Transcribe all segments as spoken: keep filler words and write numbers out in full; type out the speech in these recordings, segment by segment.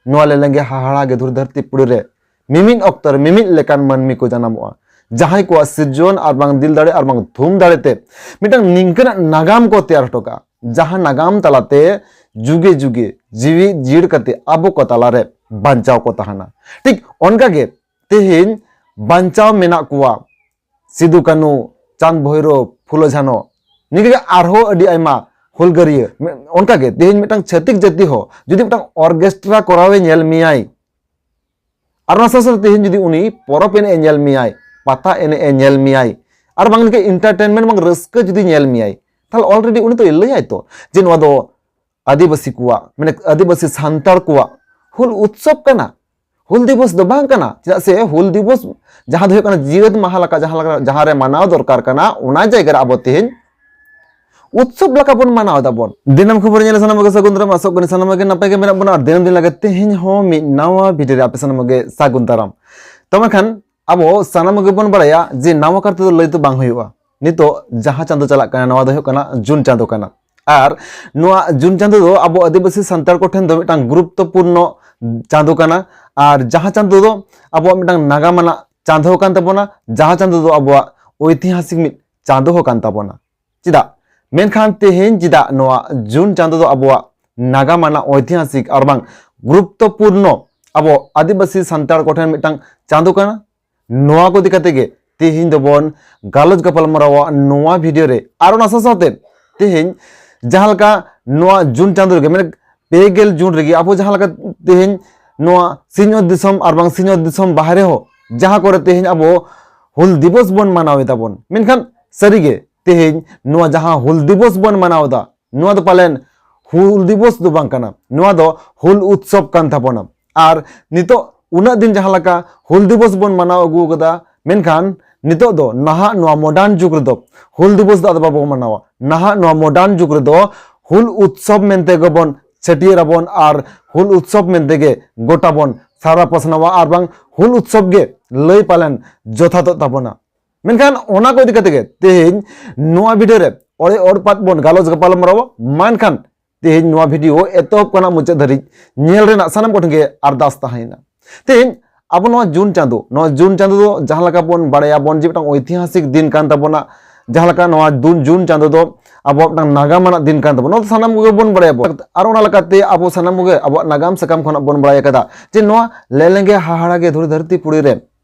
ᱱᱚᱣᱟ ᱞᱮᱞᱮᱝᱜᱮ ᱦᱟᱦᱟᱲᱟ ᱜᱮ ᱫᱷᱩᱨ ᱫᱷᱟᱹᱨᱛᱤ ᱯᱩᱨᱤ ᱨᱮ ᱢᱤᱢᱤᱫ ᱚᱠᱛᱚ ᱨᱮ ᱢᱤᱢᱤᱫ ᱞᱮᱠᱟᱱ ᱢᱟᱹᱱᱢᱤ ᱠᱚ ᱡᱟᱱᱟᱢᱚᱜᱼᱟ, ᱡᱟᱦᱟᱸᱭ ᱠᱚᱣᱟᱜ ᱥᱤᱨᱡᱚᱱ ᱟᱨ ᱵᱟᱝ ᱫᱤᱞ ᱫᱟᱲᱮ ᱟᱨ ᱵᱟᱝ ᱛᱷᱩᱢ ᱫᱟᱲᱮ ᱛᱮ ᱢᱤᱫᱴᱟᱝ ᱱᱤᱝᱠᱟᱹᱱᱟᱜ ᱱᱟᱜᱟᱢ ᱠᱚ ᱛᱮᱭᱟᱨ ᱦᱚᱴᱚ ᱠᱟᱜᱼᱟ, ᱡᱟᱦᱟᱸ ᱱᱟᱜᱟᱢ ᱛᱟᱞᱟᱛᱮ ᱡᱩᱜᱮ ᱡᱩᱜᱮ ᱡᱤᱣᱤ ᱡᱤᱭᱟᱹᱲ ᱠᱟᱛᱮ ᱟᱵᱚ ᱠᱚ ᱛᱟᱞᱟᱨᱮ ᱵᱟᱧᱪᱟᱣ ᱠᱚ ᱛᱟᱦᱮᱱᱟ᱾ ᱴᱷᱤᱠ ᱚᱱᱠᱟᱜᱮ ᱛᱮᱦᱮᱧ ᱵᱟᱧᱪᱟᱣ ᱢᱮᱱᱟᱜ ᱠᱚᱣᱟ ᱥᱤᱫᱩ ᱠᱟᱹᱱᱩ, ᱪᱟᱸᱫᱽ ᱵᱷᱳᱭᱨᱳᱵ, ᱯᱷᱩᱞᱳ ᱡᱷᱟᱱᱳ, ᱱᱤᱭᱟᱹ ᱜᱮ ᱟᱨᱦᱚᱸ ᱟᱹᱰᱤ ᱟᱭᱢᱟ ᱦᱩᱞᱜᱟᱹᱨᱤᱭᱟᱹ᱾ ᱢᱮ-, ᱚᱱᱠᱟᱜᱮ ᱛᱮᱦᱮᱧ ᱢᱤᱫᱴᱟᱝ ᱪᱷᱟᱹᱛᱤᱠ ᱡᱟᱹᱛᱤ ᱦᱚᱸ ᱡᱩᱫᱤ ᱢᱤᱫᱴᱟᱝ ᱚᱨᱜᱮᱥᱴᱨᱟ ᱠᱚᱨᱟᱣᱮ ᱧᱮᱞ ᱢᱮᱭᱟᱭ, ᱟᱨ ᱚᱱᱟ ᱥᱟᱶ ᱥᱟᱶᱛᱮ ᱛᱮᱦᱮᱧ ᱡᱩᱫᱤ ᱩᱱᱤ ᱯᱚᱨᱚᱵᱽ ᱮᱱᱮᱡ ᱮ ᱧᱮᱞ ᱢᱮᱭᱟᱭ, ᱯᱟᱛᱟ ᱮᱱᱮᱡ ᱮ ᱧᱮᱞ ᱢᱮᱭᱟᱭ, ᱟᱨ ᱵᱟᱝ ᱮᱱᱠᱷᱟᱱ entertainment ᱵᱟᱝ ᱨᱟᱹᱥᱠᱟᱹ ᱡᱩᱫᱤ ᱧᱮᱞ ᱢᱮᱭᱟᱭ, ᱛᱟᱦᱞᱮ already ᱩᱱᱤ ᱫᱚᱭ ᱞᱟᱹᱭᱟᱭ ᱛᱚ ᱡᱮ ᱱᱚᱣᱟ ᱫᱚ ᱟᱹᱫᱤᱵᱟᱹᱥᱤ ᱠᱚᱣᱟᱜ, ᱢᱟᱱᱮ ᱟᱹᱫᱤᱵᱟᱹᱥᱤ ᱥᱟᱱᱛᱟᱲ ᱠᱚᱣᱟᱜ ᱦᱩᱞ ᱩᱛᱥᱚᱵ ᱠᱟᱱᱟ, ᱦᱩᱞ ᱫᱤᱵᱚᱥ ᱫᱚ ᱵᱟᱝ ᱠᱟᱱᱟ᱾ ᱪᱮᱫᱟᱜ ᱥᱮ ᱦᱩᱞ ᱫᱤᱵᱚᱥ ᱡᱟᱦᱟᱸ ᱫᱚ ᱦᱩᱭᱩᱜ ᱠᱟᱱᱟ ᱡᱤᱭᱟᱹᱛ ᱢᱟᱦᱟ ᱞᱮᱠᱟ ᱡᱟᱦᱟᱸ ᱞᱮᱠᱟ, ᱡᱟᱦᱟᱸ ᱨᱮ ᱢᱟᱱᱟᱣ ᱫᱚᱨᱠᱟᱨ ᱠᱟᱱᱟ, ᱚᱱᱟ ᱡᱟᱭᱜᱟ ᱨᱮ ᱟᱵᱚ ᱛᱮᱦᱮᱧ ᱩᱛᱥᱚᱵ ᱞᱮᱠᱟ ᱵᱚᱱ ᱢᱟᱱᱟᱣ ᱮᱫᱟ ᱵᱚᱱ᱾ ᱫᱤᱱᱟᱹᱢ ᱠᱷᱚᱵᱚᱨ ᱧᱮᱞ ᱥᱟᱱᱟᱢ ᱠᱚᱜᱮ ᱥᱟᱹᱜᱩᱱ ᱫᱟᱨᱟᱢ, ᱟᱥᱚᱜ ᱠᱟᱹᱱᱟᱹᱧ ᱥᱟᱱᱟᱢ ᱜᱮ ᱱᱟᱯᱟᱭ ᱜᱮ ᱢᱮᱱᱟᱜ ᱵᱚᱱᱟ᱾ ᱟᱨ ᱫᱤᱱᱟᱹᱢ ᱫᱤᱱ ᱞᱮᱠᱟ ᱛᱮᱦᱮᱧ ᱦᱚᱸ ᱢᱤᱫ ᱱᱟᱣᱟ ᱵᱷᱤᱰᱤᱭᱳ ᱨᱮ ᱟᱯᱮ ᱥᱟᱱᱟᱢ ᱜᱮ ᱥᱟᱹᱜᱩᱱ ᱫᱟᱨᱟᱢ᱾ ᱛᱚᱵᱮ ᱠᱷᱟᱱ ᱟᱵᱚ ᱥᱟᱱᱟᱢ ᱜᱮᱵᱚᱱ ᱵᱟᱲᱟᱭᱟ ᱡᱮ ᱱᱟᱣᱟ ᱠᱟᱨ ᱛᱮᱫᱚ ᱞᱟᱹᱭ ᱫᱚ ᱵᱟᱝ ᱦᱩᱭᱩᱜᱼᱟ᱾ ᱱᱤᱛᱚᱜ ᱡᱟᱦᱟᱸ ᱪᱟᱸᱫᱚ ᱪᱟᱞᱟᱜ ᱠᱟᱱᱟ, ᱱᱚᱣᱟ ᱫᱚ ᱦᱩᱭᱩᱜ ᱠᱟᱱᱟ ᱡᱩᱱ ᱪᱟᱸᱫᱚ ᱠᱟᱱᱟ᱾ ᱟᱨ ᱱᱚᱣᱟ ᱡᱩᱱ ᱪᱟᱸᱫᱚ ᱫᱚ ᱟᱵᱚ ᱟᱹᱫᱤᱵᱟᱹᱥᱤ ᱥᱟᱱᱛᱟᱲ ᱠᱚᱴᱷᱮᱱ ᱫᱚ ᱢᱤᱫᱴᱟᱝ ᱜᱩᱨᱩᱛᱛᱚᱯᱩᱨᱱᱚ ᱪᱟᱸᱫᱚ ᱠᱟᱱᱟ᱾ ᱟᱨ ᱡᱟᱦᱟᱸ ᱪᱟᱸᱫᱚ ᱫᱚ ᱟᱵᱚᱣᱟᱜ ᱢᱤᱫᱴᱟᱝ ᱱᱟᱜᱟᱢ ᱟᱱᱟᱜ ᱪᱟᱸᱫᱚ ᱠᱟᱱ ᱛᱟᱵᱚᱱᱟ, ᱡᱟᱦᱟᱸ ᱪᱟᱸᱫᱚ ᱫᱚ ᱟᱵᱚᱣᱟᱜ ᱳᱭᱛᱤᱦᱟᱥᱤᱠ ᱢᱤᱫ ᱪᱟᱸᱫᱚ ᱦᱚᱸ ᱠᱟᱱ ᱛᱟᱵᱚᱱᱟ᱾ ᱪᱮᱫᱟᱜ? ᱢᱮᱱᱠᱷᱟᱱ ᱛᱮᱦᱮᱧ ᱪᱮᱫᱟᱜ ᱱᱚᱣᱟ ᱡᱩᱱ ᱪᱟᱸᱫᱚ ᱫᱚ ᱟᱵᱚᱣᱟᱜ ᱱᱟᱜᱟᱢ ᱟᱱᱟᱜ, ᱳᱭᱛᱤᱦᱟᱥᱤᱠ ᱟᱨ ᱵᱟᱝ ᱜᱩᱨᱩᱛᱛᱚᱯᱩᱨᱱᱚ ᱟᱵᱚ ᱟᱹᱫᱤᱵᱟᱹᱥᱤ ᱥᱟᱱᱛᱟᱲ ᱠᱚᱴᱷᱮᱱ ᱢᱤᱫᱴᱟᱝ ᱪᱟᱸᱫᱚ ᱠᱟᱱᱟ? ᱱᱚᱣᱟ ᱠᱚ ᱤᱫᱤ ᱠᱟᱛᱮ ᱜᱮ ᱛᱮᱦᱮᱧ ᱫᱚᱵᱚᱱ ᱜᱟᱞᱚᱪ ᱜᱟᱯᱟᱞᱢᱟᱨᱟᱣᱟ ᱱᱚᱣᱟ ᱵᱷᱤᱰᱤᱭᱳ ᱨᱮ᱾ ᱟᱨ ᱚᱱᱟ ᱥᱟᱶ ᱥᱟᱶᱛᱮ ᱛᱮᱦᱮᱧ ᱡᱟᱦᱟᱸ ᱞᱮᱠᱟ ᱱᱚᱣᱟ ᱡᱩᱱ ᱪᱟᱸᱫᱚ ᱨᱮᱜᱮ, ᱢᱟᱱᱮ ᱯᱮ ᱜᱮᱞ ᱡᱩᱱ ᱨᱮᱜᱮ ᱟᱵᱚ ᱡᱟᱦᱟᱸ ᱞᱮᱠᱟ ᱛᱮᱦᱮᱧ ᱱᱚᱣᱟ ᱥᱤᱧᱚᱛ ᱫᱤᱥᱚᱢ ᱟᱨ ᱵᱟᱝ ᱥᱤᱧᱚᱛ ᱫᱤᱥᱚᱢ ᱵᱟᱦᱨᱮ ᱦᱚᱸ ᱡᱟᱦᱟᱸ ᱠᱚᱨᱮ ᱛᱮᱦᱮᱧ ᱟᱵᱚ ᱦᱩᱞ ᱫᱤᱵᱚᱥ ᱵᱚᱱ ᱢᱟᱱᱟᱣ ᱮᱫᱟ ᱵᱚᱱ, ᱢᱮᱱᱠᱷᱟᱱ ᱥᱟᱹᱨᱤᱜᱮ ᱛᱮᱦᱮᱧ ᱱᱚᱣᱟ ᱡᱟᱦᱟᱸ ᱦᱩᱞ ᱫᱤᱵᱚᱥ ᱵᱚᱱ ᱢᱟᱱᱟᱣ ᱮᱫᱟ, ᱱᱚᱣᱟ ᱫᱚ ᱯᱟᱞᱮᱱ ᱦᱩᱞ ᱫᱤᱵᱚᱥ ᱫᱚ ᱵᱟᱝ ᱠᱟᱱᱟ, ᱱᱚᱣᱟ ᱫᱚ ᱦᱩᱞ ᱩᱛᱥᱚᱵ ᱠᱟᱱ ᱛᱟᱵᱚᱱᱟ᱾ ᱟᱨ ᱱᱤᱛᱚᱜ ᱩᱱᱟᱹᱜ ᱫᱤᱱ ᱡᱟᱦᱟᱸ ᱞᱮᱠᱟ ᱦᱩᱞ ᱫᱤᱵᱚᱥ ᱵᱚᱱ ᱢᱟᱱᱟᱣ ᱟᱹᱜᱩ ᱟᱠᱟᱫᱟ, ᱢᱮᱱᱠᱷᱟᱱ ᱱᱤᱛᱚᱜ ᱫᱚ ᱱᱟᱦᱟᱜ ᱱᱚᱣᱟ modern ᱡᱩᱜᱽ ᱨᱮᱫᱚ ᱦᱩᱞ ᱫᱤᱵᱚᱥ ᱫᱚ ᱟᱫᱚ ᱵᱟᱵᱚ ᱢᱟᱱᱟᱣᱟ᱾ ᱱᱟᱦᱟᱜ ᱱᱚᱣᱟ modern ᱡᱩᱜᱽ ᱨᱮᱫᱚ ᱦᱩᱞ ᱩᱛᱥᱚᱵ ᱢᱮᱱᱛᱮ ᱜᱮᱵᱚᱱ ᱪᱷᱟᱹᱴᱭᱟᱹᱨ ᱟᱵᱚᱱ ᱟᱨ ᱦᱩᱞ ᱩᱛᱥᱚᱵ ᱢᱮᱱᱛᱮ ᱜᱮ ᱜᱚᱴᱟ ᱵᱚᱱ ᱥᱟᱨᱟ ᱯᱟᱥᱱᱟᱣᱟ, ᱟᱨ ᱵᱟᱝ ᱦᱩᱞ ᱩᱛᱥᱚᱵ ᱜᱮ ᱞᱟᱹᱭ ᱯᱟᱞᱮᱱ ᱡᱚᱛᱷᱟᱛᱚᱜ ᱛᱟᱵᱚᱱᱟ᱾ ᱢᱮᱱᱠᱷᱟᱱ ᱚᱱᱟ ᱠᱚ ᱤᱫᱤ ᱠᱟᱛᱮ ᱜᱮ ᱛᱮᱦᱮᱧ ᱱᱚᱣᱟ ᱵᱷᱤᱰᱤᱭᱳ ᱨᱮ ᱚᱲᱮ ᱚᱲᱯᱟᱛ ᱵᱚᱱ ᱜᱟᱞᱚᱪ ᱜᱟᱯᱟᱞᱢᱟᱨᱟᱣᱟ᱾ ᱢᱟ ᱮᱱᱠᱷᱟᱱ ᱛᱮᱦᱮᱧ ᱱᱚᱣᱟ ᱵᱷᱤᱰᱤᱭᱳ ᱮᱛᱚᱦᱚᱵ ᱠᱷᱚᱱᱟᱜ ᱢᱩᱪᱟᱹᱫ ᱫᱷᱟᱹᱨᱤᱡ ᱧᱮᱞ ᱨᱮᱱᱟᱜ ᱥᱟᱱᱟᱢ ᱠᱚᱴᱷᱮᱱ ᱜᱮ ᱟᱨᱫᱟᱥ ᱛᱟᱦᱮᱸᱭᱮᱱᱟ᱾ ᱛᱮᱦᱮᱧ ᱟᱵᱚ ᱱᱚᱣᱟ ᱡᱩᱱ ᱪᱟᱸᱫᱳ, ᱱᱚᱣᱟ ᱡᱩᱱ ᱪᱟᱸᱫᱳ ᱫᱚ ᱡᱟᱦᱟᱸ ᱞᱮᱠᱟ ᱵᱚᱱ ᱵᱟᱲᱟᱭᱟᱵᱚᱱ ᱡᱮ ᱢᱤᱫᱴᱟᱝ ᱳᱭᱛᱤᱦᱟᱥᱤᱠ ᱫᱤᱱ ᱠᱟᱱ ᱛᱟᱵᱚᱱᱟ, ᱡᱟᱦᱟᱸ ᱞᱮᱠᱟ ᱱᱚᱣᱟ ᱫᱩᱱ-, ᱡᱩᱱ ᱪᱟᱸᱫᱳ ᱫᱚ ᱟᱵᱚᱣᱟᱜ ᱢᱤᱫᱴᱟᱝ ᱱᱟᱜᱟᱢ ᱟᱱᱟᱜ ᱫᱤᱱ ᱠᱟᱱ ᱛᱟᱵᱚᱱᱟ, ᱱᱚᱣᱟ ᱫᱚ ᱥᱟᱱᱟᱢ ᱠᱚᱜᱮ ᱵᱚᱱ ᱵᱟᱲᱟᱭᱟᱵᱚᱱ᱾ ᱟᱨ ᱚᱱᱟ ᱞᱮᱠᱟᱛᱮ ᱟᱵᱚ ᱥᱟᱱᱟᱢ ᱠᱚᱜᱮ ᱟᱵᱚᱣᱟᱜ ᱱᱟᱜᱟᱢ ᱥᱟᱠᱟᱢ ᱠᱷᱚᱱᱟᱜ ᱵᱚᱱ ᱵᱟᱲᱟᱭ ᱟᱠᱟᱫᱟ ᱡᱮ ᱱᱚᱣᱟ ᱞᱮᱞᱮᱸᱜᱮ ᱦᱟᱦᱟᱲᱟ ᱜᱮ ᱫᱷᱩᱲᱤ ᱫᱷᱟᱹᱨᱛᱤ ᱯᱩᱨᱤ ᱨᱮ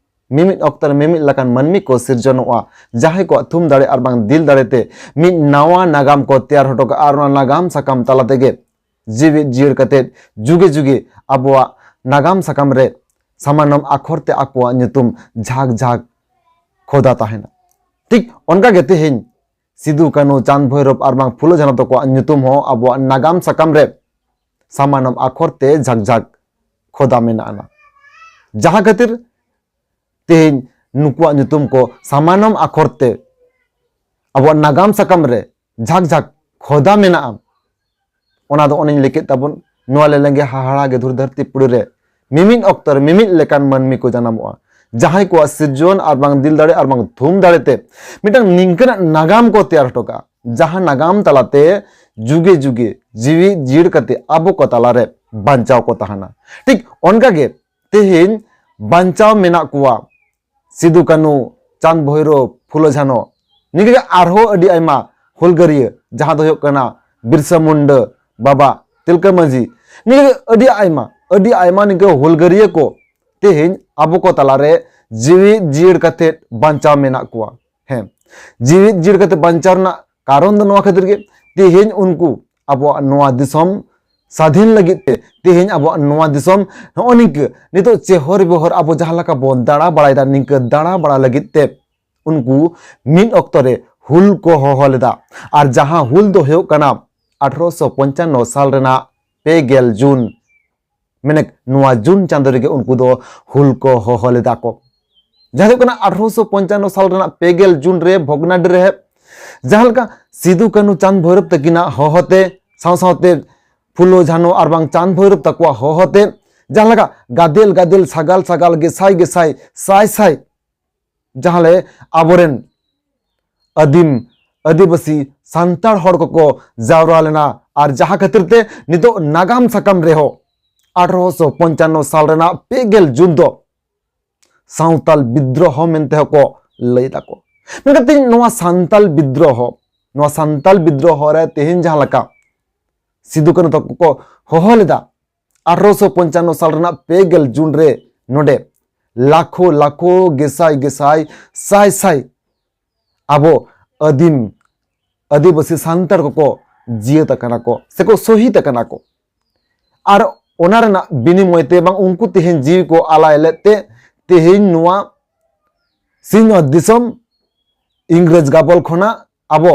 ᱢᱤᱢᱤᱫ ᱚᱠᱛᱚ ᱨᱮ ᱢᱤᱢᱤᱫ ᱞᱮᱠᱟᱱ ᱢᱟᱹᱱᱢᱤ ᱠᱚ ᱥᱤᱨᱡᱚᱱᱚᱜᱼᱟ, ᱡᱟᱦᱟᱸᱭ ᱠᱚᱣᱟᱜ ᱛᱷᱩᱢ ᱫᱟᱲᱮ ᱟᱨ ᱵᱟᱝ ᱫᱤᱞ ᱫᱟᱲᱮ ᱛᱮ ᱢᱤᱫ ᱱᱟᱣᱟ ᱱᱟᱜᱟᱢ ᱠᱚ ᱛᱮᱭᱟᱨ ᱦᱚᱴᱚ ᱠᱟᱜᱼᱟ᱾ ᱟᱨ ᱚᱱᱟ ᱱᱟᱜᱟᱢ ᱥᱟᱠᱟᱢ ᱛᱟᱞᱟ ᱛᱮᱜᱮ ᱡᱤᱣᱤᱫ ᱡᱤᱭᱟᱹᱲ ᱠᱟᱛᱮ ᱡᱩᱜᱮ ᱡᱩᱜᱮ ᱟᱵᱚᱣᱟᱜ ᱱᱟᱜᱟᱢ ᱥᱟᱠᱟᱢ ᱨᱮ ᱥᱟᱢᱟᱱᱚᱢ ᱟᱠᱷᱚᱨ ᱛᱮ ᱟᱠᱚᱣᱟᱜ ᱧᱩᱛᱩᱢ ᱡᱷᱟᱜ ᱡᱷᱟᱜ ᱠᱷᱚᱫᱟ ᱛᱟᱦᱮᱱᱟ᱾ ᱴᱷᱤᱠ ᱚᱱᱠᱟ ᱜᱮ ᱛᱮᱦᱮᱧ ᱥᱤᱫᱩ, ᱠᱟᱹᱱᱦᱩ, ᱪᱟᱸᱫᱽ, ᱵᱷᱳᱭᱨᱚᱵ ᱟᱨ ᱵᱟᱝ ᱯᱷᱩᱞᱳ, ᱡᱷᱟᱱᱚ ᱛᱟᱠᱚᱣᱟᱜ ᱧᱩᱛᱩᱢ ᱦᱚᱸ ᱟᱵᱚᱣᱟᱜ ᱱᱟᱜᱟᱢ ᱥᱟᱠᱟᱢ ᱨᱮ ᱥᱟᱢᱟᱱᱚᱢ ᱟᱠᱷᱚᱨ ᱛᱮ ᱡᱷᱟᱜ ᱡᱷᱟᱜ ᱠᱷᱚᱫᱟ ᱢᱮᱱᱟᱜ ᱟᱱᱟ᱾ ᱡᱟᱦᱟᱸ ᱠᱷᱟᱹᱛᱤᱨ ᱛᱮᱦᱮᱧ ᱱᱩᱠᱩᱣᱟᱜ ᱧᱩᱛᱩᱢ ᱠᱚ ᱥᱟᱢᱟᱱᱚᱢ ᱟᱠᱷᱚᱨ ᱛᱮ ᱟᱵᱚᱣᱟᱜ ᱱᱟᱜᱟᱢ ᱥᱟᱠᱟᱢ ᱨᱮ ᱡᱷᱟᱠ ᱡᱷᱟᱠ ᱠᱷᱚᱫᱟ ᱢᱮᱱᱟᱜᱼᱟ᱾ ᱚᱱᱟ ᱫᱚ ᱚᱱᱮᱧ ᱞᱟᱹᱭ ᱠᱮᱫ ᱛᱟᱵᱚᱱ, ᱱᱚᱣᱟ ᱞᱮᱞᱮᱝᱜᱮ ᱦᱟᱦᱟᱲᱟ ᱜᱮ ᱫᱷᱩᱲᱤ ᱫᱷᱟᱹᱨᱛᱤ ᱯᱩᱨᱤ ᱨᱮ ᱢᱤᱢᱤᱫ ᱚᱠᱛᱚ ᱨᱮ ᱢᱤᱢᱤᱫ ᱞᱮᱠᱟᱱ ᱢᱟᱹᱱᱢᱤ ᱠᱚ ᱡᱟᱱᱟᱢᱚᱜᱼᱟ, ᱡᱟᱦᱟᱸᱭ ᱠᱚᱣᱟᱜ ᱥᱤᱨᱡᱚᱱ ᱟᱨ ᱵᱟᱝ ᱫᱤᱞ ᱫᱟᱲᱮ ᱟᱨ ᱵᱟᱝ ᱛᱷᱩᱢ ᱫᱟᱲᱮ ᱛᱮ ᱢᱤᱫᱴᱟᱝ ᱱᱤᱝᱠᱟᱹᱱᱟᱜ ᱱᱟᱜᱟᱢ ᱠᱚ ᱛᱮᱭᱟᱨ ᱦᱚᱴᱚ ᱠᱟᱜᱼᱟ, ᱡᱟᱦᱟᱸ ᱱᱟᱜᱟᱢ ᱛᱟᱞᱟᱛᱮ ᱡᱩᱜᱮ ᱡᱩᱜᱮ ᱡᱤᱣᱤ ᱡᱤᱭᱟᱹᱲ ᱠᱟᱛᱮ ᱟᱵᱚ ᱠᱚ ᱛᱟᱞᱟᱨᱮ ᱵᱟᱧᱪᱟᱣ ᱠᱚ ᱛᱟᱦᱮᱱᱟ᱾ ᱴᱷᱤᱠ ᱚᱱᱠᱟᱜᱮ ᱛᱮᱦᱮᱧ ᱵᱟᱧᱪᱟᱣ ᱢᱮᱱᱟᱜ ᱠᱚᱣᱟ ᱥᱤᱫᱩ ᱠᱟᱹᱱᱩ, ᱪᱟᱸᱫᱽ ᱵᱷᱳᱭᱨᱳᱵ, ᱯᱷᱩᱞᱳ ᱡᱷᱟᱱᱚ, ᱱᱤᱝᱠᱟᱹ ᱜᱮ ᱟᱨᱦᱚᱸ ᱟᱹᱰᱤ ᱟᱭᱢᱟ ᱦᱩᱞᱜᱟᱹᱨᱤᱭᱟᱹ, ᱡᱟᱦᱟᱸ ᱫᱚ ᱦᱩᱭᱩᱜ ᱠᱟᱱᱟ ᱵᱤᱨᱥᱟ ᱢᱩᱱᱰᱟᱹ, ᱵᱟᱵᱟ ᱛᱤᱞᱠᱟᱹ ᱢᱟᱹᱡᱷᱤ, ᱱᱤᱝᱠᱟᱹ ᱜᱮ ᱟᱹᱰᱤ ᱟᱭᱢᱟ, ᱟᱹᱰᱤ ᱟᱭᱢᱟ ᱱᱤᱝᱠᱟᱹ ᱦᱩᱞᱜᱟᱹᱨᱤᱭᱟᱹ ᱠᱚ ᱛᱮᱦᱮᱧ ᱟᱵᱚ ᱠᱚ ᱛᱟᱞᱟᱨᱮ ᱡᱤᱣᱤ ᱡᱤᱭᱟᱹᱲ ᱠᱟᱛᱮᱫ ᱵᱟᱧᱪᱟᱣ ᱢᱮᱱᱟᱜ ᱠᱚᱣᱟ᱾ ᱦᱮᱸ, ᱡᱤᱣᱤ ᱡᱤᱭᱟᱹᱲ ᱠᱟᱛᱮᱫ ᱵᱟᱧᱪᱟᱣ ᱨᱮᱱᱟᱜ ᱠᱟᱨᱚᱱ ᱫᱚ ᱱᱚᱣᱟ ᱠᱷᱟᱹᱛᱤᱨ ᱜᱮ, ᱛᱮᱦᱮᱧ ᱩᱱᱠᱩ ᱟᱵᱚᱣᱟᱜ ᱱᱚᱣᱟ ᱫᱤᱥᱚᱢ ᱥᱟᱫᱷᱤᱱ ᱞᱟᱹᱜᱤᱫ ᱛᱮ, ᱛᱮᱦᱮᱧ ᱟᱵᱚᱣᱟᱜ ᱱᱚᱣᱟ ᱫᱤᱥᱚᱢ ᱱᱚᱜᱼᱚ ᱱᱤᱝᱠᱟᱹ ᱱᱤᱛᱚᱜ ᱪᱮᱦᱚᱨ ᱵᱮᱦᱚᱨ ᱟᱵᱚ ᱡᱟᱦᱟᱸ ᱞᱮᱠᱟ ᱵᱚᱱ ᱫᱟᱬᱟ ᱵᱟᱲᱟᱭᱮᱫᱟ, ᱱᱤᱝᱠᱟᱹ ᱫᱟᱬᱟ ᱵᱟᱲᱟ ᱞᱟᱹᱜᱤᱫ ᱛᱮ ᱩᱱᱠᱩ ᱢᱤᱫ ᱚᱠᱛᱚ ᱨᱮ ᱦᱩᱞ ᱠᱚ ᱦᱚᱦᱚ ᱞᱮᱫᱟ᱾ ᱟᱨ ᱡᱟᱦᱟᱸ ᱦᱩᱞ ᱫᱚ ᱦᱩᱭᱩᱜ ᱠᱟᱱᱟ ᱟᱴᱷᱨᱚᱥᱚ ᱯᱚᱧᱪᱟᱱᱱᱚ ᱥᱟᱞ ᱨᱮᱱᱟᱜ ᱯᱮ ᱜᱮᱞ ᱡᱩᱱ, ᱢᱮᱱᱮᱠ ᱱᱚᱣᱟ ᱡᱩᱱ ᱪᱟᱸᱫᱳ ᱨᱮᱜᱮ ᱩᱱᱠᱩ ᱫᱚ ᱦᱩᱞ ᱠᱚ ᱦᱚᱦᱚ ᱞᱮᱫᱟ ᱠᱚ᱾ ᱡᱟᱦᱟᱸ ᱫᱚ ᱦᱩᱭᱩᱜ ᱠᱟᱱᱟ ᱟᱴᱷᱨᱚᱥᱚ ᱯᱚᱧᱪᱟᱱᱱᱚ ᱥᱟᱞ ᱨᱮᱱᱟᱜ ᱯᱮ ᱜᱮᱞ ᱡᱩᱱ ᱨᱮ ᱵᱷᱚᱜᱽᱱᱟᱰᱤ ᱨᱮ ᱡᱟᱦᱟᱸ ᱞᱮᱠᱟ ᱥᱤᱫᱩ ᱠᱟᱹᱱᱩ ᱪᱟᱸᱫᱽ ᱵᱷᱳᱭᱨᱳᱵ ᱛᱟᱹᱠᱤᱱᱟᱜ ᱦᱚᱦᱚ ᱛᱮ, ᱥᱟᱶ ᱥᱟᱶᱛᱮ ᱯᱷᱩᱞᱳ ᱡᱷᱟᱱᱳ ᱟᱨ ᱵᱟᱝ ᱪᱟᱸᱫᱽ ᱵᱷᱳᱭᱨᱳᱵ ᱛᱟᱠᱚᱣᱟᱜ ᱦᱚᱦᱚ ᱛᱮ, ᱡᱟᱦᱟᱸ ᱞᱮᱠᱟ ᱜᱟᱫᱮᱞ ᱜᱟᱫᱮᱞ, ᱥᱟᱜᱟᱞ ᱥᱟᱜᱟᱞ, ᱜᱮᱥᱟᱭ ᱜᱮᱥᱟᱭ, ᱥᱟᱭ ᱥᱟᱭ ᱡᱟᱦᱟᱸ ᱞᱮ ᱟᱵᱚᱨᱮᱱ ᱟᱹᱫᱤᱢ ᱟᱹᱫᱤᱵᱟᱹᱥᱤ ᱥᱟᱱᱛᱟᱲ ᱦᱚᱲ ᱠᱚᱠᱚ ᱡᱟᱣᱨᱟ ᱞᱮᱱᱟ ᱟᱨ ᱡᱟᱦᱟᱸ ᱠᱷᱟᱹᱛᱤᱨ ᱛᱮ ᱱᱤᱛᱚᱜ ᱱᱟᱜᱟᱢ ᱥᱟᱠᱟᱢ ᱨᱮᱦᱚᱸ ᱟᱴᱷᱨᱚᱥᱚ ᱯᱚᱧᱪᱟᱱᱱᱚ ᱥᱟᱞ ᱨᱮᱱᱟᱜ ᱯᱮ ᱜᱮᱞ ᱡᱩᱱ ᱫᱚ ᱥᱟᱶᱛᱟᱞ ᱵᱤᱫᱽᱫᱨᱚᱦᱚ ᱢᱮᱱᱛᱮ ᱦᱚᱸᱠᱚ ᱞᱟᱹᱭ ᱫᱟᱠᱚ᱾ ᱢᱮᱱᱠᱷᱟᱱ ᱛᱮᱦᱮᱧ ᱱᱚᱣᱟ ᱥᱟᱱᱛᱟᱞ ᱵᱤᱫᱽᱫᱨᱚᱦᱚ, ᱱᱚᱣᱟ ᱥᱟᱱᱛᱟᱞ ᱵᱤᱫᱽᱫᱨᱚᱦᱚ ᱨᱮ ᱛᱮᱦᱮᱧ ᱡᱟᱦᱟᱸ ᱞᱮᱠᱟ ᱥᱤᱫᱩ ᱠᱟᱹᱱᱦᱩ ᱛᱟᱠᱚ ᱠᱚ ᱦᱚᱦᱚ ᱞᱮᱫᱟ, ᱟᱴᱷᱨᱚᱥᱚ ᱯᱚᱧᱪᱟᱱᱱᱚ ᱥᱟᱞ ᱨᱮᱱᱟᱜ ᱯᱮ ᱜᱮᱞ ᱡᱩᱱ ᱨᱮ ᱱᱚᱰᱮ ᱞᱟᱠᱷᱚ ᱞᱟᱠᱷᱚ, ᱜᱮᱥᱟᱭ ᱜᱮᱥᱟᱭ, ᱥᱟᱭ ᱥᱟᱭ ᱟᱵᱚ ᱟᱹᱫᱤᱢ ᱟᱹᱫᱤᱵᱟᱹᱥᱤ ᱥᱟᱱᱛᱟᱲ ᱠᱚᱠᱚ ᱡᱤᱭᱟᱹᱛ ᱟᱠᱟᱱᱟ ᱠᱚ ᱥᱮᱠᱚ ᱥᱚᱦᱤᱫ ᱟᱠᱟᱱᱟ ᱠᱚ᱾ ᱟᱨ ᱚᱱᱟ ᱨᱮᱱᱟᱜ ᱵᱤᱱᱤᱢᱚᱭ ᱛᱮ ᱵᱟᱝ ᱩᱱᱠᱩ ᱛᱮᱦᱮᱧ ᱡᱤᱣᱤ ᱠᱚ ᱟᱞᱟᱭ ᱞᱮᱫ ᱛᱮ ᱛᱮᱦᱮᱧ ᱱᱚᱣᱟ ᱥᱤᱧᱚᱛ ᱫᱤᱥᱚᱢ ᱤᱝᱨᱮᱡᱽ ᱜᱟᱵᱚᱞ ᱠᱷᱚᱱᱟᱜ ᱟᱵᱚ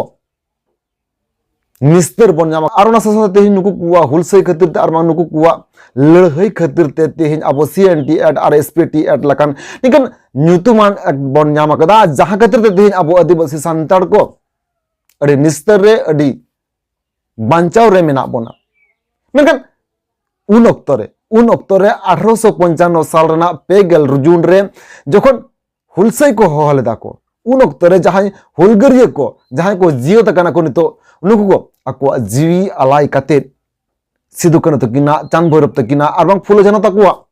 ᱱᱤᱥᱛᱟᱹᱨ ᱵᱚᱱ ᱧᱟᱢᱟ᱾ ᱟᱨ ᱚᱱᱟ ᱥᱟᱶ ᱥᱟᱶᱛᱮ ᱛᱮᱦᱮᱧ ᱱᱩᱠᱩ ᱠᱚᱣᱟᱜ ᱦᱩᱞᱥᱟᱹᱭ ᱠᱷᱟᱹᱛᱤᱨ ᱛᱮ ᱟᱨ ᱵᱟᱝ ᱱᱩᱠᱩ ᱠᱚᱣᱟᱜ ᱞᱟᱹᱲᱦᱟᱹᱭ ᱠᱷᱟᱹᱛᱤᱨ ᱛᱮ ᱛᱮᱦᱮᱧ ᱟᱵᱚ ᱥᱤ ᱮᱱ ᱴᱤ ᱮᱠᱴ ᱟᱨ ᱮᱥ ᱯᱤ ᱴᱤ ᱮᱠᱴ ᱞᱮᱠᱟᱱ ᱱᱤᱝᱠᱟᱱ ᱧᱩᱛᱩᱢᱟᱱ ᱮᱠᱴ ᱵᱚᱱ ᱧᱟᱢ ᱟᱠᱟᱫᱟ, ᱡᱟᱦᱟᱸ ᱠᱷᱟᱹᱛᱤᱨ ᱛᱮ ᱛᱮᱦᱮᱧ ᱟᱵᱚ ᱟᱹᱫᱤᱵᱟᱹᱥᱤ ᱥᱟᱱᱛᱟᱲ ᱠᱚ ᱟᱹᱰᱤ ᱱᱤᱥᱛᱟᱹᱨ ᱨᱮ, ᱟᱹᱰᱤ ᱵᱟᱧᱪᱟᱣ ᱨᱮ ᱢᱮᱱᱟᱜ ᱵᱚᱱᱟ᱾ ᱢᱮᱱᱠᱷᱟᱱ ᱩᱱ ᱚᱠᱛᱚ ᱨᱮ, ᱩᱱ ᱚᱠᱛᱚ ᱨᱮ ᱟᱴᱷᱨᱚᱥᱚ ᱯᱚᱧᱪᱟᱱᱱᱚ ᱥᱟᱞ ᱨᱮᱱᱟᱜ ᱯᱮ ᱜᱮᱞ ᱡᱩᱱ ᱨᱮ ᱡᱚᱠᱷᱚᱱ ᱦᱩᱞᱥᱟᱹᱭ ᱠᱚ ᱦᱚᱦᱚ ᱞᱮᱫᱟ ᱠᱚ, ᱩᱱ ᱚᱠᱛᱚ ᱨᱮ ᱡᱟᱦᱟᱸᱭ ᱦᱩᱞᱜᱟᱹᱨᱤᱭᱟᱹ ᱠᱚ, ᱡᱟᱦᱟᱸᱭ ᱠᱚ ᱡᱤᱭᱟᱹᱛ ᱟᱠᱟᱱᱟ ᱠᱚ ᱱᱤᱛᱚᱜ, ᱱᱩᱠᱩ ᱠᱚ ᱟᱠᱚᱣᱟᱜ ᱡᱤᱣᱤ ᱟᱞᱟᱭ ᱠᱟᱛᱮᱫ ᱥᱤᱫᱩ ᱠᱟᱹᱱᱦᱩ ᱛᱟᱹᱠᱤᱱᱟᱜ, ᱪᱟᱸᱫ ᱵᱷᱳᱭᱨᱚᱵ ᱛᱟᱹᱠᱤᱱᱟᱜ ᱟᱨ ᱵᱟᱝ ᱯᱷᱩᱞᱳ ᱡᱷᱟᱱᱚ ᱛᱟᱠᱚᱣᱟᱜ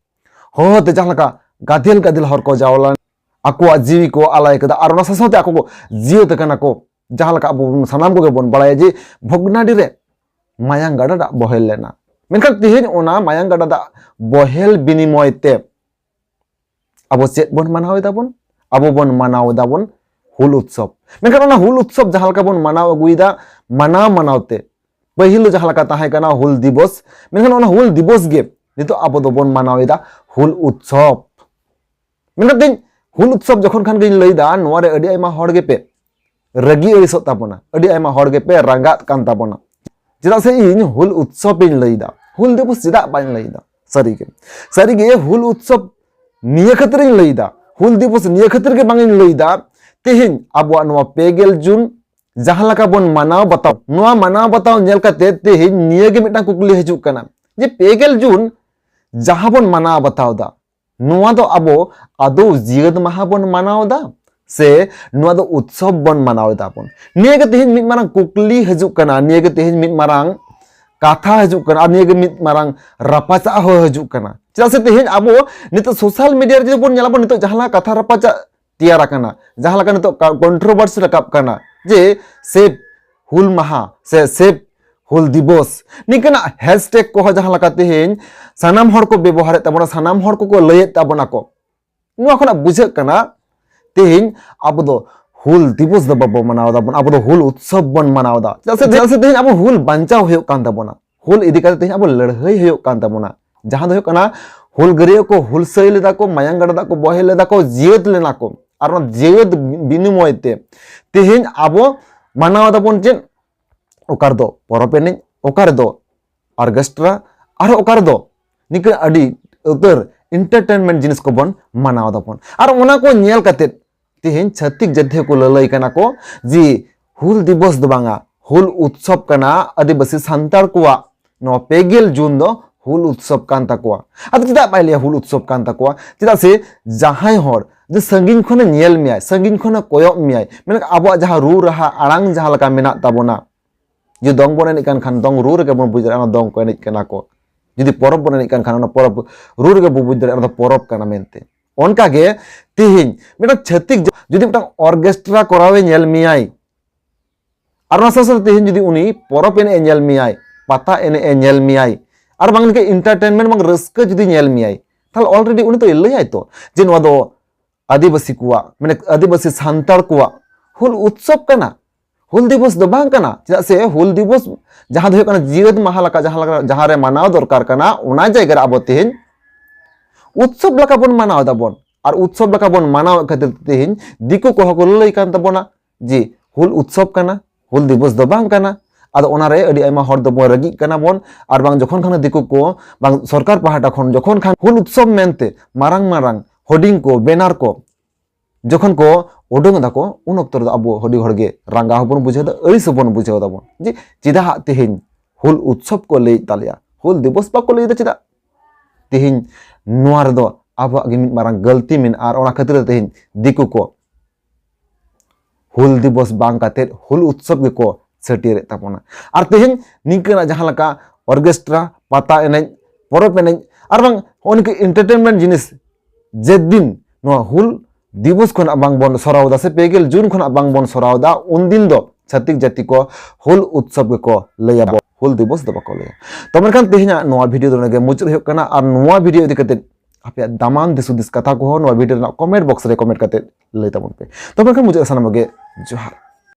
ᱦᱚᱦᱚ ᱛᱮ ᱡᱟᱦᱟᱸ ᱞᱮᱠᱟ ᱜᱟᱫᱮᱞ ᱜᱟᱫᱮᱞ ᱦᱚᱲ ᱠᱚ ᱡᱟᱣᱨᱟ ᱞᱮᱱ, ᱟᱠᱚᱣᱟᱜ ᱡᱤᱣᱤ ᱠᱚ ᱟᱞᱟᱭ ᱠᱮᱫᱟ ᱟᱨ ᱚᱱᱟ ᱥᱟᱶ ᱥᱟᱶᱛᱮ ᱟᱠᱚ ᱠᱚ ᱡᱤᱭᱟᱹᱛ ᱟᱠᱟᱱᱟ ᱠᱚ᱾ ᱡᱟᱦᱟᱸ ᱞᱮᱠᱟ ᱟᱵᱚ ᱵᱚᱱ, ᱥᱟᱱᱟᱢ ᱠᱚᱜᱮ ᱵᱚᱱ ᱵᱟᱲᱟᱭᱟ ᱡᱮ ᱵᱷᱚᱜᱽᱱᱟᱰᱤ ᱨᱮ ᱢᱟᱭᱟᱝ ᱜᱟᱰᱟ ᱫᱟᱜ ᱵᱚᱦᱮᱞ ᱞᱮᱱᱟ᱾ ᱢᱮᱱᱠᱷᱟᱱ ᱛᱮᱦᱮᱧ ᱚᱱᱟ ᱢᱟᱭᱟᱝ ᱜᱟᱰᱟ ᱫᱟᱜ ᱵᱚᱦᱮᱞ ᱵᱤᱱᱤᱢᱚᱭ ᱛᱮ ᱟᱵᱚ ᱪᱮᱫ ᱵᱚᱱ ᱢᱟᱱᱟᱣ ᱮᱫᱟ ᱵᱚᱱ? ᱟᱵᱚ ᱵᱚᱱ ᱢᱟᱱᱟᱣ ᱮᱫᱟ ᱵᱚᱱ ᱦᱩᱞ ᱩᱛᱥᱚᱵ᱾ ᱢᱮᱱᱠᱷᱟᱱ ᱚᱱᱟ ᱦᱩᱞ ᱩᱛᱥᱚᱵ ᱡᱟᱦᱟᱸ ᱞᱮᱠᱟ ᱵᱚᱱ ᱢᱟᱱᱟᱣ ᱟᱹᱜᱩᱭᱮᱫᱟ, ᱢᱟᱱᱟᱣ ᱢᱟᱱᱟᱣ ᱛᱮ ᱯᱟᱹᱦᱤᱞ ᱫᱚ ᱡᱟᱦᱟᱸ ᱞᱮᱠᱟ ᱛᱟᱦᱮᱸ ᱠᱟᱱᱟ ᱦᱩᱞ ᱫᱤᱵᱚᱥ, ᱢᱮᱱᱠᱷᱟᱱ ᱚᱱᱟ ᱦᱩᱞ ᱫᱤᱵᱚᱥ ᱜᱮ ᱱᱤᱛᱚᱜ ᱟᱵᱚ ᱫᱚᱵᱚᱱ ᱢᱟᱱᱟᱣ ᱮᱫᱟ ᱦᱩᱞ ᱩᱛᱥᱚᱵ᱾ ᱢᱮᱱᱠᱷᱟᱱ ᱛᱮᱦᱮᱧ ᱦᱩᱞ ᱩᱛᱥᱚᱵ ᱡᱚᱠᱷᱚᱱ ᱠᱷᱟᱱ ᱜᱤᱧ ᱞᱟᱹᱭᱫᱟ, ᱱᱚᱣᱟ ᱨᱮ ᱟᱹᱰᱤ ᱟᱭᱢᱟ ᱦᱚᱲ ᱜᱮᱯᱮ ᱨᱟᱹᱜᱤ ᱟᱹᱲᱤᱥᱚᱜ ᱛᱟᱵᱚᱱᱟ, ᱟᱹᱰᱤ ᱟᱭᱢᱟ ᱦᱚᱲ ᱜᱮᱯᱮ ᱨᱟᱸᱜᱟᱜ ᱠᱟᱱ ᱛᱟᱵᱚᱱᱟ᱾ ᱪᱮᱫᱟᱜ ᱥᱮ ᱤᱧ ᱦᱩᱞ ᱩᱛᱥᱚᱵ ᱤᱧ ᱞᱟᱹᱭᱫᱟ, ᱦᱩᱞ ᱫᱤᱵᱚᱥ ᱪᱮᱫᱟᱜ ᱵᱟᱹᱧ ᱞᱟᱹᱭᱫᱟ? ᱥᱟᱹᱨᱤᱜᱮ, ᱥᱟᱹᱨᱤᱜᱮ ᱦᱩᱞ ᱩᱛᱥᱚᱵ ᱱᱤᱭᱟᱹ ᱠᱷᱟᱹᱛᱤᱨ ᱤᱧ ᱞᱟᱹᱭᱫᱟ, ᱦᱩᱞ ᱫᱤᱵᱚᱥ ᱱᱤᱭᱟᱹ ᱠᱷᱟᱹᱛᱤᱨ ᱜᱮ ᱵᱟᱝ ᱤᱧ ᱞᱟᱹᱭᱫᱟ᱾ ᱛᱮᱦᱮᱧ ᱟᱵᱚᱣᱟᱜ ᱱᱚᱣᱟ ᱯᱮ ᱜᱮᱞ ᱡᱩᱱ ᱡᱟᱦᱟᱸ ᱞᱮᱠᱟ ᱵᱚᱱ ᱢᱟᱱᱟᱣ ᱵᱟᱛᱟᱣ, ᱱᱚᱣᱟ ᱢᱟᱱᱟᱣ ᱵᱟᱛᱟᱣ ᱧᱮᱞ ᱠᱟᱛᱮ ᱛᱮᱦᱮᱧ ᱱᱤᱭᱟᱹ ᱜᱮ ᱢᱤᱫᱴᱟᱝ ᱠᱩᱠᱞᱤ ᱦᱤᱡᱩᱜ ᱠᱟᱱᱟ ᱡᱮ ᱯᱮ ᱜᱮᱞ ᱡᱩᱱ ᱡᱟᱦᱟᱸ ᱵᱚᱱ ᱢᱟᱱᱟᱣ ᱵᱟᱛᱟᱣ ᱫᱟ, ᱱᱚᱣᱟ ᱫᱚ ᱟᱵᱚ ᱟᱫᱚ ᱡᱤᱭᱟᱹᱫ ᱢᱟᱦᱟ ᱵᱚᱱ ᱢᱟᱱᱟᱣ ᱮᱫᱟ ᱥᱮ ᱱᱚᱣᱟ ᱫᱚ ᱩᱛᱥᱚᱵ ᱵᱚᱱ ᱢᱟᱱᱟᱣ ᱮᱫᱟ ᱵᱚᱱ? ᱱᱤᱭᱟᱹ ᱜᱮ ᱛᱮᱦᱮᱧ ᱢᱤᱫ ᱢᱟᱨᱟᱝ ᱠᱩᱠᱞᱤ ᱦᱤᱡᱩᱜ ᱠᱟᱱᱟ, ᱱᱤᱭᱟᱹ ᱜᱮ ᱛᱮᱦᱮᱧ ᱢᱤᱫ ᱢᱟᱨᱟᱝ ᱠᱟᱛᱷᱟ ᱦᱤᱡᱩᱜ ᱠᱟᱱᱟ, ᱟᱨ ᱱᱤᱭᱟᱹ ᱜᱮ ᱢᱤᱫ ᱢᱟᱨᱟᱝ ᱨᱟᱯᱟᱪᱟᱜ ᱦᱚᱸ ᱦᱤᱡᱩᱜ ᱠᱟᱱᱟ᱾ ᱪᱮᱫᱟᱜ ᱥᱮ ᱛᱮᱦᱮᱧ ᱟᱵᱚ ᱱᱤᱛᱚᱜ social media ᱨᱮ ᱡᱩᱫᱤ ᱵᱚᱱ ᱧᱮᱞᱟ, ᱵᱚᱱ ᱱᱤᱛᱚᱜ ᱡᱟᱦᱟᱸ ᱞᱮᱠᱟ ᱠᱟᱛᱷᱟ ᱨᱟᱯᱟᱪᱟᱜ ᱛᱮᱭᱟᱨ ᱟᱠᱟᱱᱟ, ᱡᱟᱦᱟᱸ ᱞᱮᱠᱟ ᱱᱤᱛᱚᱜ controversy ᱨᱟᱠᱟᱵ ᱠᱟᱱᱟ ᱡᱮ ᱥᱮᱵᱷ ᱦᱩᱞ ᱢᱟᱦᱟ ᱥᱮ ᱥᱮᱵᱷ ᱦᱩᱞ ᱫᱤᱵᱚᱥ, ᱱᱤᱝᱠᱟᱹᱱᱟᱜ ᱦᱮᱥᱴᱮᱜ ᱠᱚᱦᱚᱸ ᱡᱟᱦᱟᱸ ᱞᱮᱠᱟ ᱛᱮᱦᱮᱧ ᱥᱟᱱᱟᱢ ᱦᱚᱲ ᱠᱚ ᱵᱮᱵᱚᱦᱟᱨᱮᱫ ᱛᱟᱵᱚᱱᱟ, ᱥᱟᱱᱟᱢ ᱦᱚᱲ ᱠᱚᱠᱚ ᱞᱟᱹᱭᱮᱫ ᱛᱟᱵᱚᱱᱟ ᱠᱚ᱾ ᱱᱚᱣᱟ ᱠᱷᱚᱱᱟᱜ ᱵᱩᱡᱷᱟᱹᱜ ᱠᱟᱱᱟ ᱛᱮᱦᱮᱧ ᱟᱵᱚ ᱫᱚ ᱦᱩᱞ ᱫᱤᱵᱚᱥ ᱫᱚ ᱵᱟᱵᱚ ᱢᱟᱱᱟᱣ ᱫᱟᱵᱚᱱ, ᱟᱵᱚ ᱫᱚ ᱦᱩᱞ ᱩᱛᱥᱚᱵ ᱵᱚᱱ ᱢᱟᱱᱟᱣ ᱫᱟ᱾ ᱪᱮᱫᱟᱜ ᱥᱮ, ᱪᱮᱫᱟᱜ ᱥᱮ ᱛᱮᱦᱮᱧ ᱟᱵᱚ ᱦᱩᱞ ᱵᱟᱧᱪᱟᱣ ᱦᱩᱭᱩᱜ ᱠᱟᱱ ᱛᱟᱵᱚᱱᱟ, ᱦᱩᱞ ᱤᱫᱤ ᱠᱟᱛᱮ ᱛᱮᱦᱮᱧ ᱟᱵᱚ ᱞᱟᱹᱲᱦᱟᱹᱭ ᱦᱩᱭᱩᱜ ᱠᱟᱱ ᱛᱟᱵᱚᱱᱟ᱾ ᱡᱟᱦᱟᱸ ᱫᱚ ᱦᱩᱭᱩᱜ ᱠᱟᱱᱟ ᱦᱩᱞᱜᱟᱹᱨᱭᱟᱹ ᱠᱚ ᱦᱩᱞᱥᱟᱹᱭ ᱞᱮᱫᱟ ᱠᱚ, ᱢᱟᱭᱟᱝ ᱜᱟᱰᱟ ᱫᱟᱜ ᱠᱚ ᱵᱚᱦᱮᱞ ᱞᱮᱫᱟ ᱠᱚ, ᱡᱤᱭᱟᱹᱫ ᱞᱮᱱᱟ ᱠᱚ, ᱟᱨ ᱚᱱᱟ ᱡᱤᱭᱟᱹᱫ ᱵᱤᱱᱤᱢᱚᱭ ᱛᱮ ᱛᱮᱦᱮᱧ ᱟᱵᱚ ᱢᱟᱱᱟᱣ ᱫᱟᱵᱚᱱ ᱪᱮᱫ? ᱚᱠᱟ ᱨᱮᱫᱚ ᱯᱚᱨᱚᱵᱽ ᱮᱱᱮᱡ, ᱚᱠᱟ ᱨᱮᱫᱚ ᱚᱨᱠᱮᱥᱴᱨᱟ, ᱟᱨᱦᱚᱸ ᱚᱠᱟ ᱨᱮᱫᱚ ᱱᱤᱝᱠᱟᱹ ᱟᱹᱰᱤ ᱩᱛᱟᱹᱨ entertainment ᱡᱤᱱᱤᱥ ᱠᱚᱵᱚᱱ ᱢᱟᱱᱟᱣ ᱫᱟᱵᱚᱱ᱾ ᱟᱨ ᱚᱱᱟ ᱠᱚ ᱧᱮᱞ ᱠᱟᱛᱮ ᱛᱮᱦᱮᱧ ᱪᱷᱟᱹᱛᱤᱠ ᱡᱟᱹᱛᱤ ᱠᱚ ᱞᱟᱹᱞᱟᱹᱭ ᱠᱟᱱᱟ ᱠᱚ ᱡᱮ ᱦᱩᱞ ᱫᱤᱵᱚᱥ ᱫᱚ ᱵᱟᱝᱟ, ᱦᱩᱞ ᱩᱛᱥᱚᱵ ᱠᱟᱱᱟ ᱟᱹᱫᱤᱵᱟᱹᱥᱤ ᱥᱟᱱᱛᱟᱲ ᱠᱚᱣᱟᱜ᱾ ᱱᱚᱣᱟ ᱯᱮ ᱜᱮᱞ ᱡᱩᱱ ᱫᱚ ᱦᱩᱞ ᱩᱛᱥᱚᱵ ᱠᱟᱱ ᱛᱟᱠᱚᱣᱟ᱾ ᱟᱫᱚ ᱪᱮᱫᱟᱜ ᱵᱟᱭ ᱞᱟᱹᱭᱟ ᱦᱩᱞ ᱩᱛᱥᱚᱵ ᱠᱟᱱ ᱛᱟᱠᱚᱣᱟ? ᱪᱮᱫᱟᱜ ᱥᱮ ᱡᱟᱦᱟᱸᱭ ᱦᱚᱲ ᱡᱮ ᱥᱟᱺᱜᱤᱧ ᱠᱷᱚᱱᱮ ᱧᱮᱞ ᱢᱮᱭᱟᱭ, ᱥᱟᱺᱜᱤᱧ ᱠᱷᱚᱱᱮ ᱠᱚᱭᱚᱜ ᱢᱮᱭᱟᱭ, ᱢᱮᱱᱠᱷᱟᱱ ᱟᱵᱚᱣᱟᱜ ᱡᱟᱦᱟᱸ ᱨᱩ ᱨᱟᱦᱟ ᱟᱲᱟᱝ ᱡᱟᱦᱟᱸ ᱞᱮᱠᱟ ᱢᱮᱱᱟᱜ ᱛᱟᱵᱚᱱᱟ, ᱡᱩᱫᱤ ᱫᱚᱝ ᱵᱚᱱ ᱮᱱᱮᱡ ᱠᱟᱱ ᱠᱷᱟᱱ ᱫᱚᱝ ᱨᱩ ᱨᱮᱜᱮ ᱵᱚᱱ ᱵᱩᱡᱽ ᱫᱟᱲᱮᱭᱟᱜᱼᱟ ᱚᱱᱟ ᱫᱚᱝ ᱠᱚ ᱮᱱᱮᱡ ᱠᱟᱱᱟ ᱠᱚ᱾ ᱡᱩᱫᱤ ᱯᱚᱨᱚᱵᱽ ᱵᱚᱱ ᱮᱱᱮᱡ ᱠᱟᱱ ᱠᱷᱟᱱ ᱚᱱᱟ ᱯᱚᱨᱚᱵᱽ ᱨᱩ ᱨᱮᱜᱮ ᱵᱚᱱ ᱵᱩᱡᱽ ᱫᱟᱲᱮᱭᱟᱜᱼᱟ ᱚᱱᱟ ᱫᱚ ᱯᱚᱨᱚᱵᱽ ᱠᱟᱱᱟ ᱢᱮᱱᱛᱮ᱾ ᱚᱱᱠᱟᱜᱮ ᱛᱮᱦᱮᱧ ᱢᱤᱫᱴᱟᱝ ᱪᱷᱟᱹᱛᱤᱠ ᱡᱚ-, ᱡᱩᱫᱤ ᱢᱤᱫᱴᱟᱝ ᱚᱨᱠᱮᱥᱴᱨᱟ ᱠᱚᱨᱟᱣᱮ ᱧᱮᱞ ᱢᱮᱭᱟᱭ, ᱟᱨ ᱚᱱᱟ ᱥᱟᱶ ᱥᱟᱶᱛᱮ ᱛᱮᱦᱮᱧ ᱡᱩᱫᱤ ᱩᱱᱤ ᱯᱚᱨᱚᱵᱽ ᱮᱱᱮᱡ ᱮ ᱧᱮᱞ ᱢᱮᱭᱟᱭ, ᱯᱟᱛᱟ ᱮᱱᱮᱡ ᱮ ᱧᱮᱞ ᱢᱮᱭᱟᱭ, ᱟᱨ ᱵᱟᱝ ᱱᱤᱝᱠᱟᱹ entertainment ᱵᱟᱝ ᱨᱟᱹᱥᱠᱟᱹ ᱡᱩᱫᱤ ᱧᱮᱞ ᱢᱮᱭᱟᱭ, ᱛᱟᱦᱞᱮ already ᱩᱱᱤ ᱫᱚᱭ ᱞᱟᱹᱭᱟᱭ ᱛᱚ ᱡᱮ ᱱᱚᱣᱟ ᱫᱚ ᱟᱹᱫᱤᱵᱟᱹᱥᱤ ᱠᱚᱣᱟᱜ, ᱢᱟᱱᱮ ᱟᱹᱫᱤᱵᱟᱹᱥᱤ ᱥᱟᱱᱛᱟᱲ ᱠᱚᱣᱟᱜ ᱦᱩᱞ ᱩᱛᱥᱚᱵ ᱠᱟᱱᱟ, ᱦᱩᱞ ᱫᱤᱵᱚᱥ ᱫᱚ ᱵᱟᱝ ᱠᱟᱱᱟ᱾ ᱪᱮᱫᱟᱜ ᱥᱮ ᱦᱩᱞ ᱫᱤᱵᱚᱥ ᱡᱟᱦᱟᱸ ᱫᱚ ᱦᱩᱭᱩᱜ ᱠᱟᱱᱟ ᱡᱤᱭᱟᱹᱫ ᱢᱟᱦᱟ ᱞᱮᱠᱟ, ᱡᱟᱦᱟᱸ ᱞᱮᱠᱟ, ᱡᱟᱦᱟᱸ ᱨᱮ ᱢᱟᱱᱟᱣ ᱫᱚᱨᱠᱟᱨ ᱠᱟᱱᱟ, ᱚᱱᱟ ᱡᱟᱭᱜᱟ ᱨᱮ ᱟᱵᱚ ᱛᱮᱦᱮᱧ ᱩᱛᱥᱚᱵ ᱞᱮᱠᱟ ᱵᱚᱱ ᱢᱟᱱᱟᱣ ᱫᱟᱵᱚᱱ᱾ ᱟᱨ ᱩᱛᱥᱚᱵ ᱞᱮᱠᱟ ᱵᱚᱱ ᱢᱟᱱᱟᱣᱮᱫ ᱠᱷᱟᱹᱛᱤᱨ ᱛᱮ ᱛᱮᱦᱮᱧ ᱫᱤᱠᱩ ᱠᱚᱦᱚᱸ ᱠᱚ ᱞᱟᱹᱞᱟᱹᱭ ᱠᱟᱱ ᱛᱟᱵᱚᱱᱟ ᱡᱮ ᱦᱩᱞ ᱩᱛᱥᱚᱵ ᱠᱟᱱᱟ, ᱦᱩᱞ ᱫᱤᱵᱚᱥ ᱫᱚ ᱵᱟᱝ ᱠᱟᱱᱟ᱾ ᱟᱫᱚ ᱚᱱᱟᱨᱮ ᱟᱹᱰᱤ ᱟᱭᱢᱟ ᱦᱚᱲ ᱫᱚᱵᱚᱱ ᱨᱟᱹᱜᱤᱜ ᱠᱟᱱᱟ ᱵᱚᱱ, ᱟᱨ ᱵᱟᱝ ᱡᱚᱠᱷᱚᱱ ᱠᱷᱟᱱ ᱫᱤᱠᱩ ᱠᱚ ᱵᱟᱝ ᱥᱚᱨᱠᱟᱨ ᱯᱟᱦᱴᱟ ᱠᱷᱚᱱ ᱡᱚᱠᱷᱚᱱ ᱠᱷᱟᱱ ᱦᱩᱞ ᱩᱛᱥᱚᱵ ᱢᱮᱱᱛᱮ ᱢᱟᱨᱟᱝ ᱢᱟᱨᱟᱝ ᱦᱳᱨᱰᱤᱝ ᱠᱚ, ᱵᱮᱱᱟᱨ ᱠᱚ ᱡᱚᱠᱷᱚᱱ ᱠᱚ ᱩᱰᱩᱝ ᱮᱫᱟ ᱠᱚ, ᱩᱱ ᱚᱠᱛᱚ ᱨᱮᱫᱚ ᱟᱵᱚ ᱟᱹᱰᱤ ᱦᱚᱲ ᱜᱮ ᱨᱟᱸᱜᱟᱣ ᱦᱚᱸᱵᱚᱱ ᱵᱩᱡᱷᱟᱹᱣ ᱮᱫᱟ, ᱟᱹᱲᱤᱥ ᱦᱚᱸᱵᱚᱱ ᱵᱩᱡᱷᱟᱹᱣ ᱮᱫᱟ ᱵᱚᱱ ᱡᱮ ᱪᱮᱫᱟᱜ ᱦᱟᱸᱜ ᱛᱮᱦᱮᱧ ᱦᱩᱞ ᱩᱛᱥᱚᱵ ᱠᱚ ᱞᱟᱹᱭᱮᱫ ᱛᱟᱞᱮᱭᱟ, ᱦᱩᱞ ᱫᱤᱵᱚᱥ ᱵᱟᱠᱚ ᱞᱟᱹᱭ ᱮᱫᱟ ᱪᱮᱫᱟᱜ? ᱛᱮᱦᱮᱧ ᱱᱚᱣᱟ ᱨᱮᱫᱚ ᱟᱵᱚᱣᱟᱜ ᱜᱮ ᱢᱤᱫ ᱢᱟᱨᱟᱝ ᱜᱟᱹᱞᱛᱤ ᱢᱮᱱᱟᱜᱼᱟ, ᱟᱨ ᱚᱱᱟ ᱠᱷᱟᱹᱛᱤᱨ ᱛᱮ ᱛᱮᱦᱮᱧ ᱫᱤᱠᱩ ᱠᱚ ᱦᱩᱞ ᱫᱤᱵᱚᱥ ᱵᱟᱝ ᱠᱟᱛᱮᱫ ᱦᱩᱞ ᱩᱛᱥᱚᱵ ᱜᱮᱠᱚ ᱪᱷᱟᱹᱴᱭᱟᱹᱨᱮᱫ ᱛᱟᱵᱚᱱᱟ᱾ ᱟᱨ ᱛᱮᱦᱮᱧ ᱱᱤᱝᱠᱟᱹᱱᱟᱜ ᱡᱟᱦᱟᱸ ᱞᱮᱠᱟ ᱚᱨᱠᱮᱥᱴᱨᱟ, ᱯᱟᱛᱟ ᱮᱱᱮᱡ, ᱯᱚᱨᱚᱵᱽ ᱮᱱᱮᱡ, ᱟᱨ ᱵᱟᱝ ᱦᱚᱸᱜᱼᱚ ᱱᱤᱝᱠᱟᱹ ᱮᱱᱴᱟᱨᱴᱮᱱᱢᱮᱱᱴ ᱡᱤᱱᱤᱥ ᱡᱮᱫᱤᱱ ᱱᱚᱣᱟ ᱦᱩᱞ ᱫᱤᱵᱚᱥ ᱠᱷᱚᱱᱟᱜ ᱵᱟᱝ ᱵᱚᱱ ᱥᱚᱨᱟᱣ ᱮᱫᱟ ᱥᱮ ᱯᱮ ᱜᱮᱞ ᱡᱩᱱ ᱠᱷᱚᱱᱟᱜ ᱵᱟᱝ ᱵᱚᱱ ᱥᱚᱨᱟᱣ ᱮᱫᱟ, ᱩᱱᱫᱤᱱ ᱫᱚ ᱪᱷᱟᱹᱛᱤᱠ ᱡᱟᱹᱛᱤ ᱠᱚ ᱦᱩᱞ ᱩᱛᱥᱚᱵ ᱜᱮᱠᱚ ᱞᱟᱹᱭᱟ, ᱦᱩᱞ ᱫᱤᱵᱚᱥ ᱫᱚ ᱵᱟᱠᱚ ᱞᱟᱹᱭᱟ᱾ ᱛᱚ ᱢᱮᱱᱠᱷᱟᱱ ᱛᱮᱦᱮᱧᱟᱜ ᱱᱚᱣᱟ ᱵᱷᱤᱰᱤᱭᱳ ᱫᱚ ᱱᱚᱰᱮ ᱜᱮ ᱢᱩᱪᱟᱹᱫ ᱦᱩᱭᱩᱜ ᱠᱟᱱᱟ᱾ ᱟᱨ ᱱᱚᱣᱟ ᱵᱷᱤᱰᱤᱭᱳ ᱤᱫᱤ ᱠᱟᱛᱮ ᱟᱯᱮᱭᱟᱜ ᱫᱟᱢᱟᱱ ᱫᱤᱥ ᱦᱩᱫᱤᱥ ᱠᱟᱛᱷᱟ ᱠᱚᱦᱚᱸ ᱱᱚᱣᱟ ᱵᱷᱤᱰᱤᱭᱳ ᱨᱮᱱᱟᱜ ᱠᱚᱢᱮᱱᱴ ᱵᱚᱠᱥ ᱨᱮ ᱠᱚᱢᱮᱱᱴ ᱠᱟᱛᱮ ᱞᱟᱹᱭ ᱛᱟᱵᱚᱱ ᱯᱮ᱾ ᱛᱚ ᱢᱮᱱᱠᱷᱟᱱ ᱢᱩᱪᱟᱹᱫ ᱥᱟᱱᱟᱢ ᱜᱮ ᱡᱚᱦᱟᱨ᱾